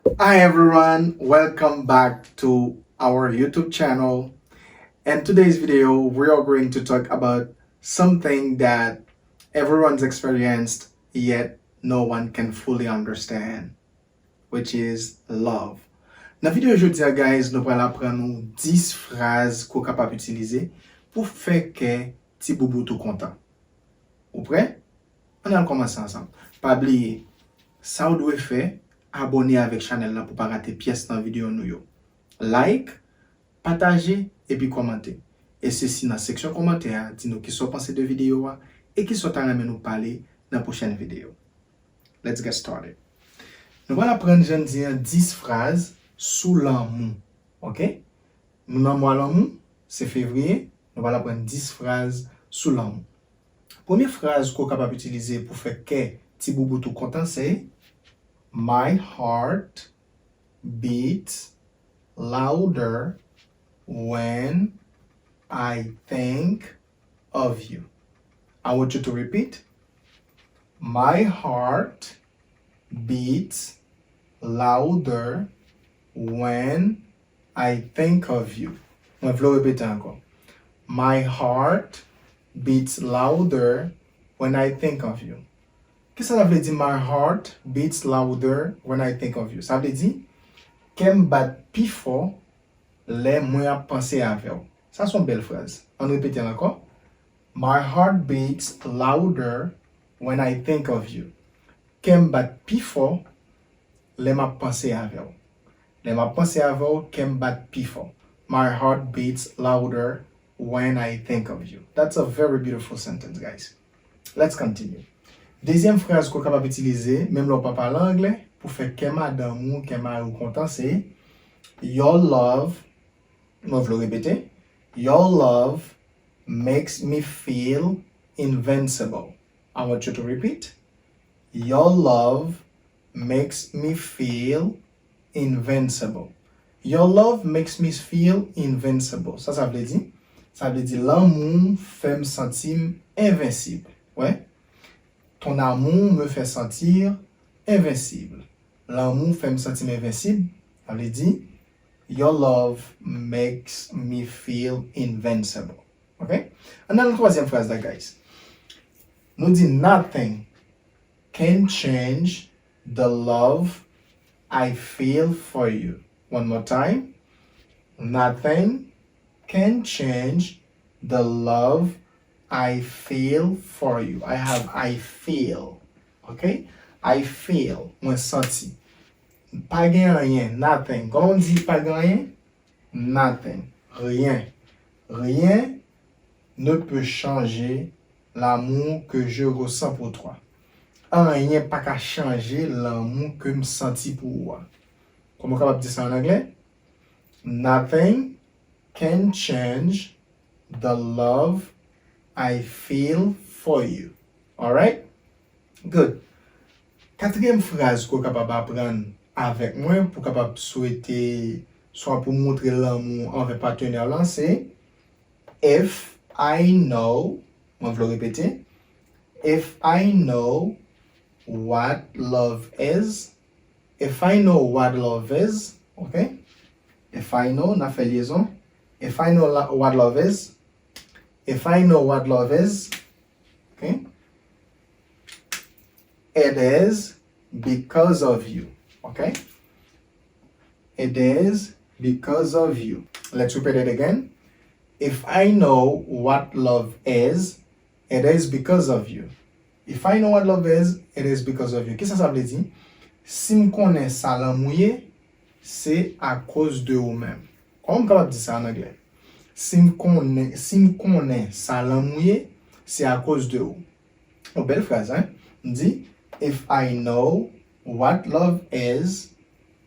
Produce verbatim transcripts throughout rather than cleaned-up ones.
Hi everyone, welcome back to our YouTube channel. In today's video, we are going to talk about something that everyone's experienced, yet no one can fully understand, which is love. Nan videyo jodi a, guys, nou pral aprann ou dis fraz ke w kapab itilize pou fè kè ti boubout ou kontan. Ou prè? Ann al kòmanse ansanm. Pa bliye, sa w dwe fè, abòne avèk chanèl la pou pa rate pyès nan videyo nou yo. Like, pataje, epi kòmante. E se si nan seksyon kòmantè a, di nou kisa w panse de videyo a e kisa w ta renmen nou pale nan pwochèn videyo. Let's get started. Nou pral aprann jan n di an dis fraz sou lanmou. Oke? Nou nan mwa lanmou, se fevriye, nou pral aprann dis fraz sou lanmou. Premye fraz ke w kapab itilize pou fè kè ti boubout ou kontan se: My heart beats louder when I think of you. I want you to repeat. My heart beats louder when I think of you. Mwen vle w repete ankò. My heart beats louder when I think of you. Kisa sa vle di, my heart beats louder when I think of you? Sa vle di, kè m bat pi fò lè mwen ap panse avè w. Sa se yon bèl fraz. Ann repete l ankò. My heart beats louder when I think of you. Kè m bat pi fò lè m ap panse avè w. Lè m ap panse avè w, kè m bat pi fò. My heart beats louder when I think of you. That's a very beautiful sentence, guys. Let's continue. Dezyèm fraz ke w kapab itilize, menm lè w pa pale anglè, pou fè kè madanm ou, kè mari w kontan, se: Your love, mwen vle w repete, your love makes me feel invincible. I want you to repeat. Your love makes me feel invincible. Your love makes me feel invincible. Sa sa vle di? Sa vle di, lanmou w fè m santi m envensib. Wè? Ton amour me fait sentir invincible. Lanmou w fè m santi m envensib. Sa vle di, your love makes me feel invincible. Oke? Ann al nan twazyèm fraz la, guys. Nou di, nothing can change the love I feel for you. One more time. Nothing can change the love I feel for you. I have, I feel. Oke? I feel. Mwen santi. Pa gen anyen. Nothing. Kòman w di pa gen anyen? Nothing. Rien. Rien ne peut changer l'amour que je ressens pour toi. Anyen pa ka chanje lanmou ke m santi pou ou a. Kòman w kapab di sa an anglè? Nothing can change the love I feel for you. Alright? Good. Katriyèm fraz ke w kapab aprann avèk mwen pou w kapab swete, swa pou montre lanmou anvè patnè w lan, se: If I know, mwen vle w repete, if I know what love is, if I know what love is, ok? If I know, n a fè lyezon. If I know la- what love is, if I know what love is, ok? It is because of you, ok? It is because of you. Let's repeat it again. If I know what love is, it is because of you. If I know what love is, it is because of you. Kisa sa vle di? Si m konnen sa lanmou ye, se akoz de ou menm. Kòman m kapab di sa an anglè? Si m konnen, si m konnen sa lanmou ye, se akoz de ou. Yon bèl fraz, en? M di, if I know what love is,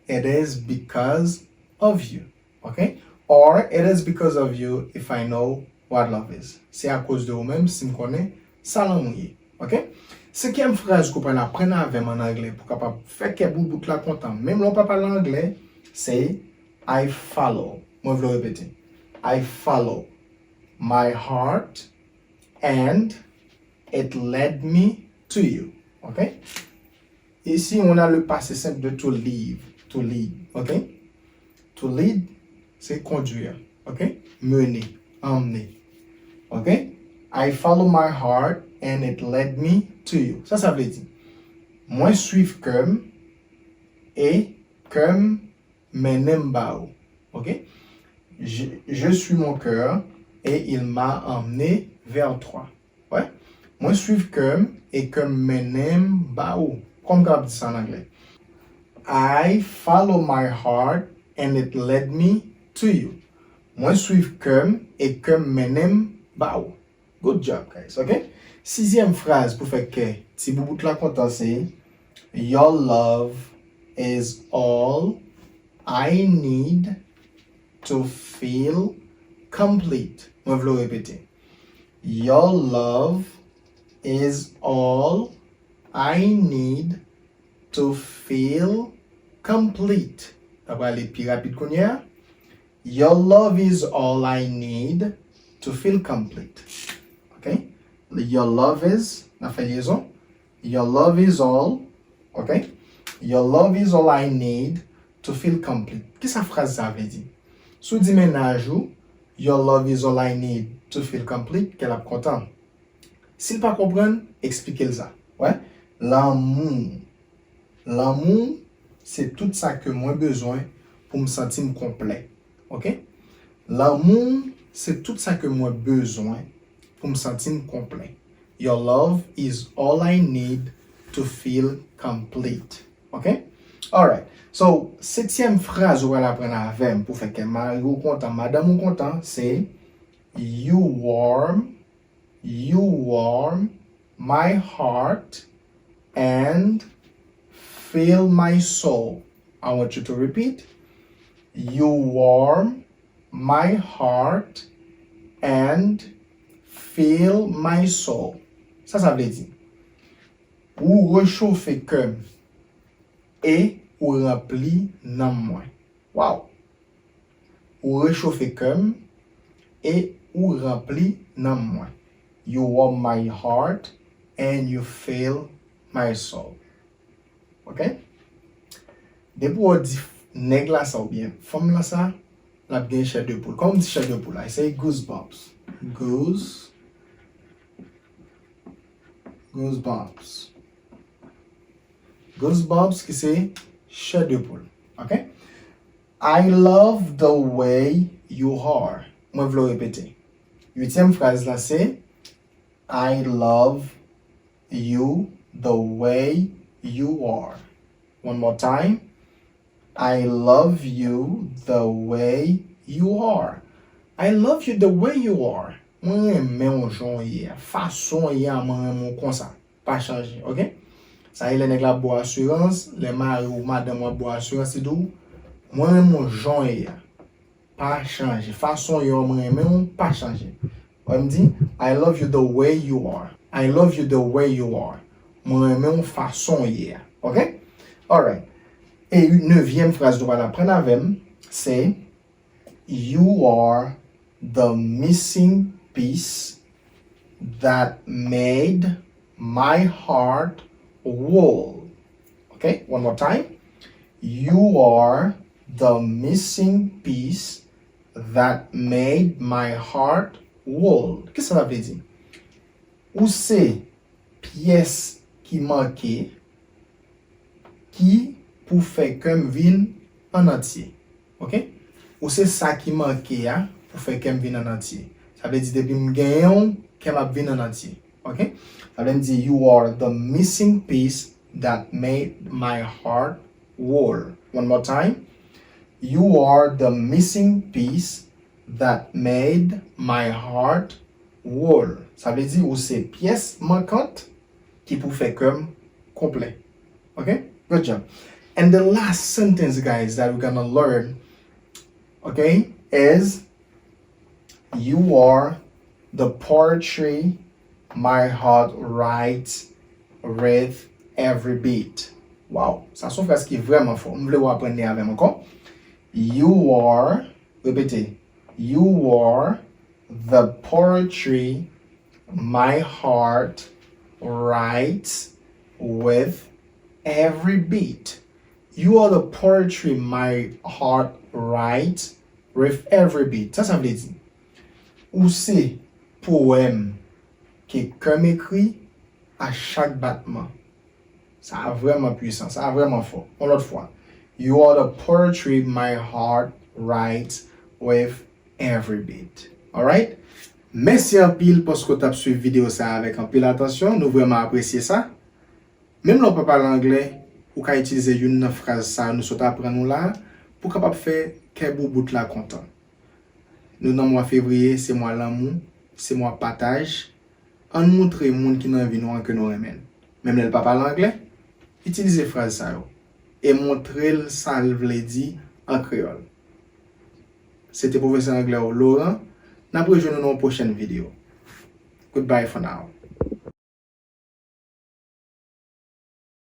it is because of you. Ok? Or it is because of you if I know what love is. Se akoz de ou menm si m konnen sa lanmou ye. Ok? Senkyèm fraz ke w pral aprann avè m an anglè pou w kapab fè kè boubout la kontan, menm lè w pa pale anglè, se I follow. Mwen vle w repete. I follow my heart and it led me to you. Ok? Ici, on a le passé simple de to leave. To lead, ok? To lead, se conduire, ok? Mener, emmener, ok? I follow my heart and it led me to you. Sa sa vle di? Mwen swiv kè m e kè m mennen m ba ou, ok? Je, je suis mon cœur et il m'a emmené vers toi. Wè. Mwen swiv kè m e kè m mennen m ba ou. Kòman m kapab di sa an anglè? I follow my heart and it led me to you. Mwen swiv kè m e kè m mennen m ba ou. Good job, guys, ok? Sizyèm fraz pou fè kè ti boubout la kontan se: Your love is all I need to feel complete. Mwen vle w repete. Your love is all I need to feel complete. Sa prale pi rapid kounye a. Your love is all I need to feel complete. Ok? Your love is, n ap fè lyezon. Your love is all, ok? Your love is all I need to feel complete. Kisa fraz sa vle di? Si w di mennaj ou, your love is all I need to feel complete, kè l ap kontan. Si l pa konprann, eksplike l sa. Wè, lanmou. Lanmou, se tout sa ke mwen bezwen pou m santi m konplè. Ok? Lanmou, se tout sa ke mwen bezwen pou m santi m konplè. Your love is all I need to feel complete. Ok? Alright. So, setyèm fraz ou pral aprann avè m pou fè kè mari w kontan, madanm ou kontan, se: You warm, you warm my heart and fill my soul. I want you to repeat. You warm my heart and fill my soul. Sa sa vle di? Ou rechofe kè m e ou ranpli nanm mwen. Wow! Ou rechofe kè m e ou ranpli nanm mwen. You warm my heart and you fill my soul. Ok? Depi w di nèg la sa oubyen fanm la sa, l ap gen chè de poul. Kòman w di chè de poul? I say goosebumps. Goose, goosebumps. Goosebumps ki se chè de poul. Ok? I love the way you are. Mwen vle w repete. Uityèm fraz la se: I love you the way you are. One more time. I love you the way you are. I love you the way you are. Mwen renmen w jan w ye a. Fason w ye a, mwen renmen w konsa. Pa chanje, ok? Sa e lè nèg la ap ba w asirans, lè mari w, madanm ou ap ba w asirans, li di w, mwen renmen w jan w ye a. Pa chanje. Fason w ye a, mwen renmen w, pa chanje. Wè m di, I love you the way you are. I love you the way you are. Mwen renmen w fason w ye a. Ok? Alright. E nevyèm fraz nou pral aprann avè m, se: You are the missing piece that made my heart whole. Ok? One more time. You are the missing piece that made my heart whole. Kisa sa vle di? Ou se pyès ki manke ki pou fè kè m vin an antye. Ok? Ou se sa ki manke a pou fè kè m vin an antye. Sa vle di depi m genyen w, kè m ap vin an antye. Ok? Sa vle m di, you are the missing piece that made my heart whole. One more time. You are the missing piece that made my heart whole. Sa vle di ou se pyès mankant ki pou fè kè m konplè. Ok? Good job. And the last sentence, guys, that we're gonna learn, ok, is: You are the poetry my heart writes with every beat. Wow, sa se yon fraz ki vrèman fò. M vle w aprann li avè m ankò. You are, repete, you are the poetry my heart writes with every beat. You are the poetry my heart writes with every beat. Sa sa vle di? Ou se powèm ke kè m ekri a chak batman. Sa a vrèman pwisan, sa a vrèman fò. Yon lòt fwa. You are the poetry my heart writes with every beat. Alright? Mèsi anpil paske w t ap swiv videyo sa a avèk anpil atansyon. Nou vrèman apresye sa. Menm lè w pa pale anglè, ou ka itilize youn nan fraz sa a nou sot aprann ou la a pou w kapab fè kè boubout la kontan. Nou nan mwa fevriye, se mwa lanmou, se mwa pataj. Ann moutre moun ki nan vi nou an ke nou renmen l. Menm lè l pa pale anglè, itilize fraz sa yo e montre l sa l vle di an kreyòl. Se te pwofesè anglè w Laurent. N ap rejwenn nou nan yon pwochèn videyo. Goodbye for now.